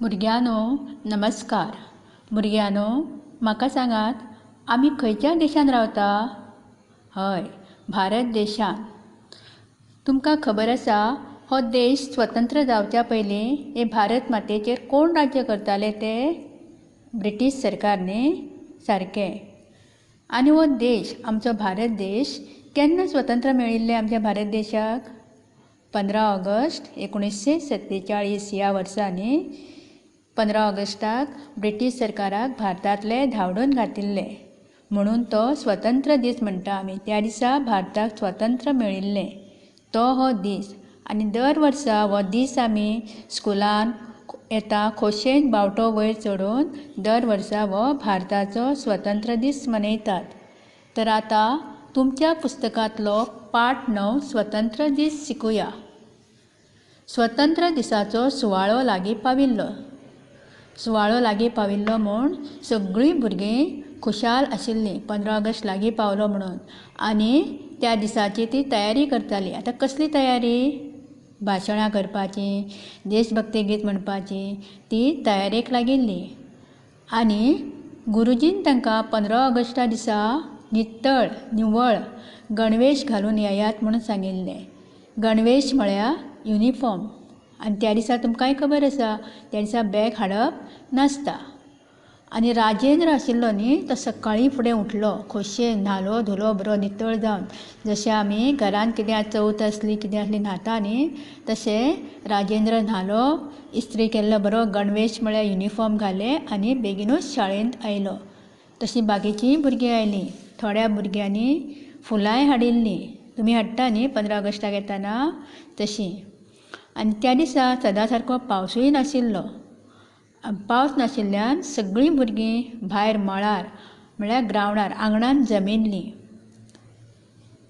भुरग्यांनो नमस्कार. भुरग्यांनो म्हाका सांगात, आमी खंयच्या देशांत रावता? हय, भारत देशांत. तुमकां खबर आसा, हो देश स्वतंत्र जावच्या पयलीं हे भारत मातयेचेर कोण राज्य करताले ते? ब्रिटीश सरकार न्ही? सारकें. आनी हो देश, आमचो भारत देश केन्ना स्वतंत्र मेळिल्लें आमच्या भारत देशाक? 15 ऑगस्ट 1947 ह्या वर्सा न्ही? 15 ऑगस्टाक ब्रिटीश सरकाराक भारतांतले धांवडून घातिल्ले, म्हणून तो स्वतंत्र दीस म्हणटा आमी. त्या दिसा भारताक स्वतंत्र मेळिल्लें तो हो दीस. आनी दर वर्सा हो दीस आमी स्कुलान येता खोशयेन बावटो वयर चडोवन दर वर्सा हो भारताचो स्वतंत्र दीस मनयतात. तर आतां तुमच्या पुस्तकांतलो पाठ 9 स्वतंत्र दीस शिकुया. स्वतंत्र दिसाचो सुवाळो लागीं पाविल्लो. सुवाळो लागीं पाविल्लो म्हूण सगळीं भुरगीं खुशाल आशिल्लीं, 15 ऑगस्ट लागीं पावलो म्हणून. आनी त्या दिसाची ती तयारी करताली. आतां कसली तयारी? भाशणां करपाची, देशभक्ती गीत म्हणपाची ती तयारेक लागिल्ली. आनी गुरुजीन तांकां 15 ऑगस्टा दिसा नितळ निवळ गणवेश घालून येयात म्हणून सांगिल्लें. गणवेश म्हळ्यार युनिफॉर्म. आनी त्या दिसा तुमकांय खबर आसा, त्या दिसा बॅग हाडप नासता. आनी राजेंद्र आशिल्लो न्ही, तो सकाळीं फुडें उठलो, खोशयेन न्हालो धुलो बरो नितळ जावन. जशें आमी घरांत कितें चवथ आसली कितें आसली न्हाता न्ही, तशें राजेंद्र न्हालो, इस्त्री केल्लो बरो गणवेश म्हळ्यार युनिफॉर्म घालें आनी बेगीनूच शाळेंत आयलो. तशीं बाकीचींय भुरगीं आयलीं. थोड्या भुरग्यांनी फुलांय हाडिल्लीं. तुमी हाडटा न्ही 15 ऑगस्टाक येताना तशीं. आनी त्या दिसा सदां सारको पावसूय नाशिल्लो. पावस नाशिल्ल्यान सगळीं भुरगीं भायर मळार म्हळ्यार ग्रावंडार आंगणान जमिल्लीं.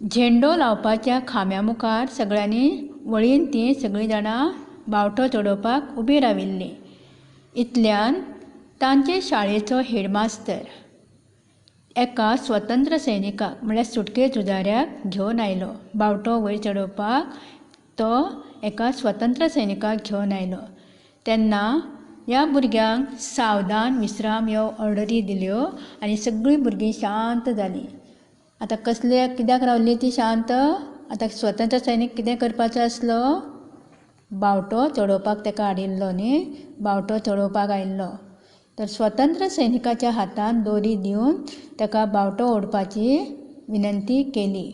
झेंडो लावपाच्या खांब्या मुखार सगळ्यांनी वळीन तीं सगळीं जाणां बावटो चडोवपाक उबीं राविल्लीं. इतल्यान तांचे शाळेचो हेडमास्तर एका स्वतंत्र सैनिकाक म्हळ्यार सुटके झुजाऱ्याक घेवन आयलो. बावटो वयर चडोवपाक तो एका स्वतंत्र सैनिकाक घेवन आयलो. तेन्ना ह्या भुरग्यांक सावधान विश्राम ह्यो ऑर्डरी दिल्यो आनी सगळीं भुरगीं शांत जालीं. आतां कसले कित्याक रावलीं तीं शांत? आतां स्वतंत्र सैनीक कितें करपाचो आसलो? बावटो चडोवपाक ताका हाडिल्लो न्ही, बावटो चडोवपाक आयिल्लो. तर स्वतंत्र सैनिकाच्या हातान दोरी दिवन ताका बावटो ओडपाची विनंती केली.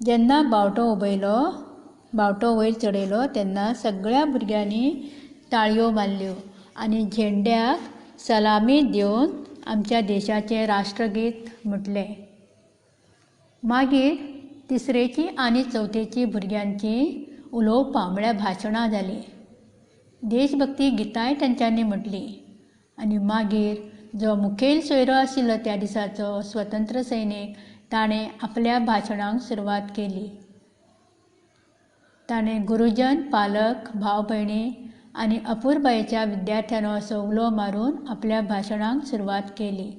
जेन्ना बावटो उबयलो, बावटो वयर चडयलो, तेन्ना सगळ्या भुरग्यांनी ताळयो मारल्यो आनी झेंड्याक सलामी दिवन आमच्या देशाचें राष्ट्रगीत म्हटलें. मागीर तिसरेची आनी चवथेची भुरग्यांची उलोवपां म्हळ्यार भाशणां जालीं. देशभक्ती गितांय तांच्यांनी म्हटलीं. आनी मागीर जो मुखेल सोयरो आशिल्लो त्या दिसाचो स्वतंत्र सैनीक, ताणें आपल्या भाशणांक सुरवात केली. ताणें गुरुजन, पालक, भाव भयणी आनी अपुरबायेच्या विद्यार्थ्यांनो असो उलो मारून आपल्या भाशणांक सुरवात केली.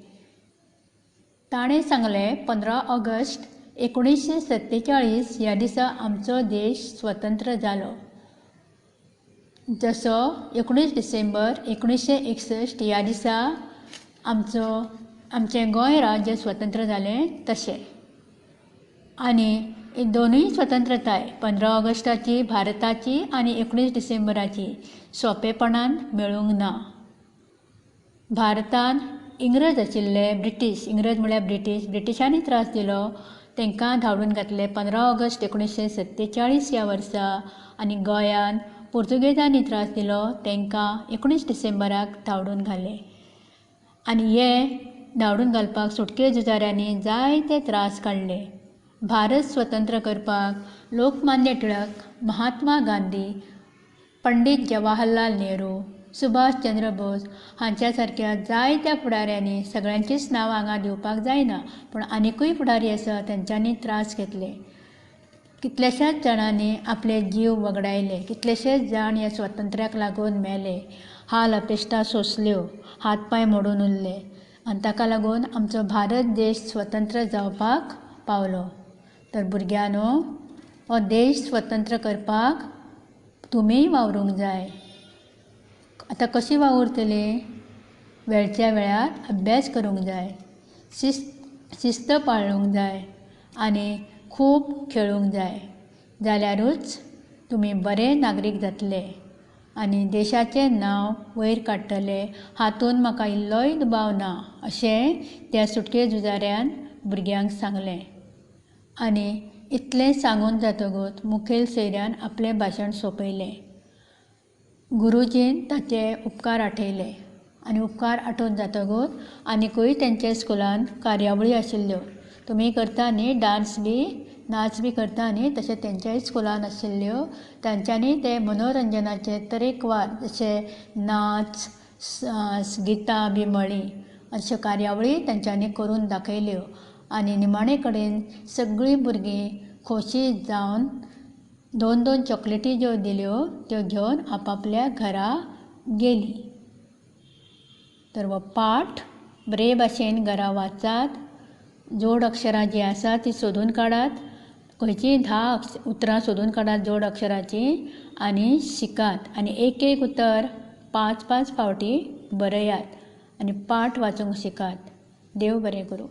ताणें सांगलें, 15 ऑगस्ट 1947 ह्या दिसा आमचो देश स्वतंत्र जालो. जसो 19 डिसेंबर 1961 ह्या दिसा आमचें गोंय राज्य स्वतंत्र जालें तशें. आनी दोनूय स्वतंत्रताय 15 ऑगस्टाची भारताची आनी 19 डिसेंबराची सोंपेपणान मेळूंक ना. भारतान इंग्रज आशिल्ले, ब्रिटीश, इंग्रज म्हळ्यार ब्रिटीश, ब्रिटिशांनी त्रास दिलो, तांकां धांवडून घातले 15 ऑगस्ट 1947 ह्या वर्सा. आनी गोंयान पुर्तुगेजांनी त्रास दिलो, तांकां 19 डिसेंबराक धांवडून घाले. आनी हे धांवडून घालपाक सुटके झुजाऱ्यांनी जायते त्रास काडले. भारत स्वतंत्र करपाक लोकमान्य टिळक, महात्मा गांधी, पंडीत जवाहरलाल नेहरू, सुभाष चंद्र बोस हांच्या सारक्या जायत्या फुडाऱ्यांनी, सगळ्यांचीच नांवां हांगा दिवपाक जायना, पूण आनिकूय फुडारी आसा तेंच्यांनी त्रास घेतले. कितल्याशाच जाणांनी आपले जीव वगडायले, कितलेशेच जाण ह्या स्वातंत्र्याक लागून मेले, हाल अपेश्टा सोंसल्यो, हात पांय मोडून उरले आनी ताका लागून आमचो भारत देश स्वतंत्र जावपाक पावलो. तर भुरग्यांनो, हो देश स्वतंत्र करपाक तुमीय वावरूंक जाय. आतां कशीं वावुरतलीं? वेळच्या वेळार अभ्यास करूंक जाय, शिस्त शिस्त पाळूंक जाय आनी खूब खेळूंक जाय जाल्यारूच तुमी बरे नागरीक जातले आनी देशाचें नांव वयर काडटले हातूंत म्हाका इल्लोय दुबाव ना अशें त्या सुटके झुजाऱ्यान भुरग्यांक सांगलें. आनी इतलें सांगून जातकूच मुखेल सोयऱ्यान आपलें भाशण सोंपयलें. गुरुजीन ताचे उपकार आठयले आनी उपकार आठोवन जातकूच आनिकूय तेंच्या स्कुलांत कार्यावळी आशिल्ल्यो. तुमी करता न्ही डांस बी, नाच बी करता न्ही, तशें तेंच्याय स्कुलांत आशिल्ल्यो. तांच्यांनी ते मनोरंजनाचे तरेकवार जशे नाच, गितां बी म्हळीं. अश्यो कार्यावळी तेंच्यांनी करून दाखयल्यो आनी निमाणे कडेन सगळीं भुरगीं खोशी जावन दोन दोन चॉकलेटी ज्यो दिल्यो त्यो घेवन आपआपल्या घरा गेलीं. तर हो पाठ बरे भाशेन घरा वाचात, जोड अक्षरां जीं आसा तीं सोदून काडात, खंयचीय 10 उतरां सोदून काडात जोड अक्षराचीं आनी शिकात आनी एक एक उतर 5 5 फावटी बरयात आनी पाठ वाचूंक शिकात. देव बरें करूं.